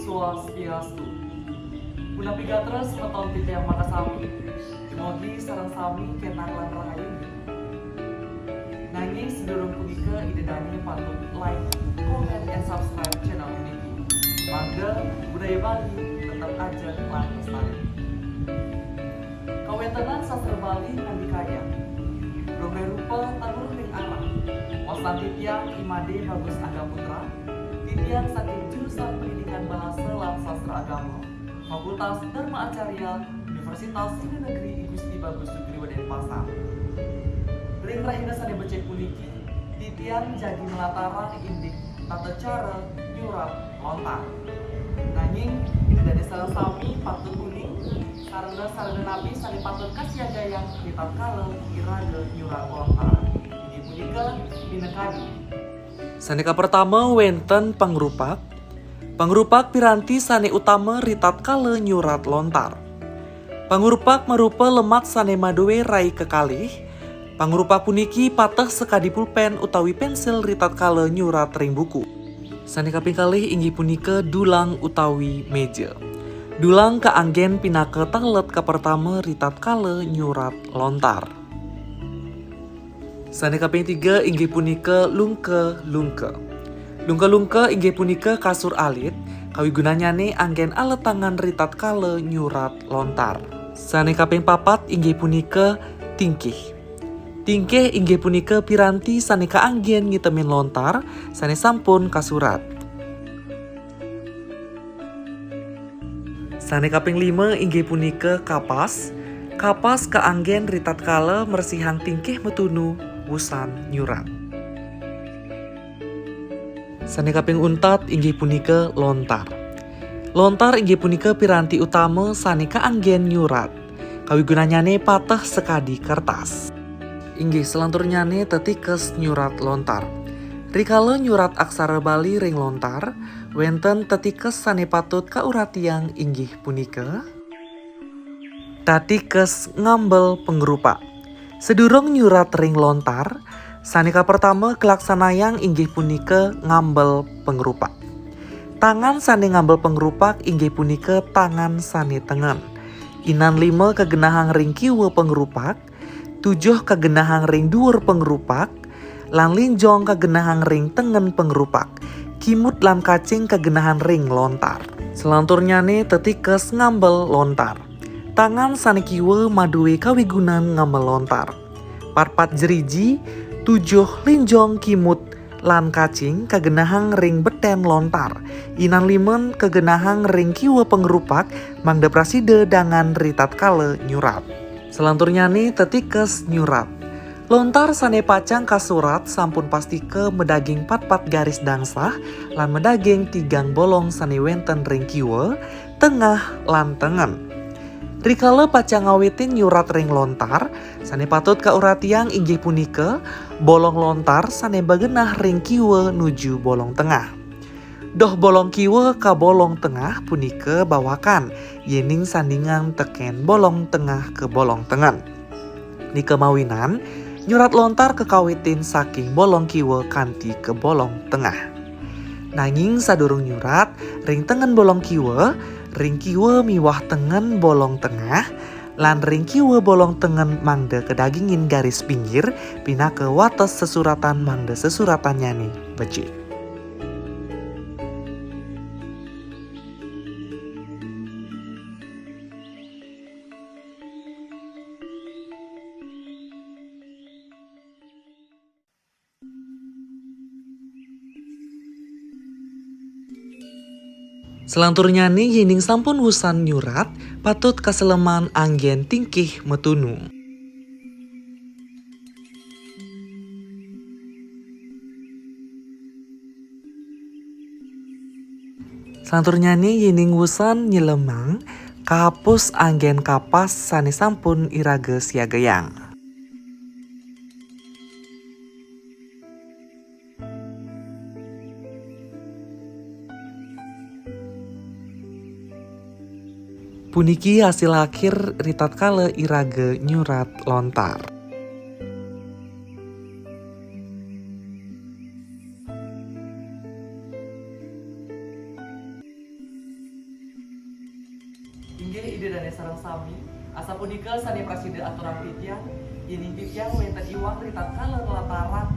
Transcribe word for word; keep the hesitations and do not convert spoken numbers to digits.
Swastiastu. Punapi gatra semeton titiang makasami. Dumogi sareng sami kenak lan rahayu. Nanging sadurung punika Ida Dane patut like, comment, and subscribe channel puniki. Mangda budaya Bali tetep ajeg lan lestari. Kawentenan sastra Bali ngandikayang, "Lumreh rupa tanur ring arah." Wastan titiang I Made Bagus Angga Putra, titiang saking jurusan Pendidikan Bahasa lan Sastra Agama, Fakultas Dharma Acarya, Universitas Seni Negeri I Gusti Bagus Sugriwa Denpasar. Ring rahina sane becik puniki, titiang jagi nlatarang indik tata cara nyurat lontar. Nanging, Ida Dane sareng sami patut uning, sarana-sarana napi sane patut kasiagayang ritatkala iraga nyurat lontar. Inggih punika minakadi. Sane kapertama wenten pangrupak. Pangrupak piranti sane utama ritatkala nyurat lontar. Pangrupak marupa lemak sane madue rai kekalih. Pangrupak puniki pateh sakadi pulpen utawi pensil ritatkala nyurat ring buku. Sane kaping kalih inggih punika dulang utawi meja. Dulang kaanggen pinaka talet kapertama ritatkala nyurat lontar. Sane kaping tiga inggih punika lungka-lungka. Lungka-lungka inggih punika kasur alit, kawigunannyane anggen aletangan ritatkala nyurat lontar. Sane kaping papat inggih punika tingkih. Tingkih inggih punika piranti sane kaanggen ngitemin lontar sane sampun kasurat. Sane kaping lima inggih punika kapas. Kapas kaanggen ritatkala mresihang tingkih matunu wusan nyurat. Sane kaping untat inggih punika lontar. Lontar inggih punika piranti utama sane kaanggen nyurat. Kawigunannyane pateh sakadi kertas. Inggih, salanturnyane tetikes nyurat lontar. Rikala nyurat aksara Bali ring lontar, wenten tetikes sane patut kauratiang inggih punika tatikes ngambel pangrupak. Sadurung nyurat ring lontar, sane kapertama kalaksanayang inggih punika ngambel pangrupak. Tangan sane ngambel pangrupak inggih punika tangan sane tengen. Inan lima kagenahang ring kiwa pangrupak, tujuh kagenahang ring duur pangrupak, lan linjong kagenahang ring tengen pangrupak. Kimut lan kacing kagenahang ring lontar. Salanturnyane tetikes ngambel lontar. Tangan sane kiwa madue kawigunan ngambel lontar. Patpat jeriji, tujuh linjong kimut, lan kacing kagenahang ring beten lontar. Inan limen kagenahang ring kiwa pangrupak, mangda prasida dangan ritatkala nyurat. Salanturnyane tetikes nyurat. Lontar sane pacang kasurat sampun pastika madaging patpat garis dangsah lan madaging tigang bolong sane wenten ring kiwa, tengah, lan tengen. Rikala pacang ngawitin nyurat ring lontar, sane patut kauratiang inggih punika bolong lontar sane magenah ring kiwa nuju bolong tengah. Doh bolong kiwa ka bolong tengah punika bawakan, yening sandingan teken bolong tengah ka bolong tengen. Nika mawinan, nyurat lontar kakawitin saking bolong kiwa kanti ka bolong tengah. Nanging sadurung nyurat, ring tengen bolong kiwa, ring kiwa miwah tengen bolong tengah, lan ring kiwa bolong tengen mangda kadagingin garis pinggir, pinaka wates sesuratan mangda sesuratannyané becik. Salanturnyané yéning sampun wusan nyurat, patut kaseleman anggén tingkih matunu. Salanturnyané yéning wusan nyelemang, kapus anggén kapas sané sampun iraga siagayang. Puniki asil akhir ritatkala iraga nyurat lontar. Inggih Ida dané sareng sami, asapunika sané prasida aturang titiang, yéning titiang wénten iwang ritatkala nglataran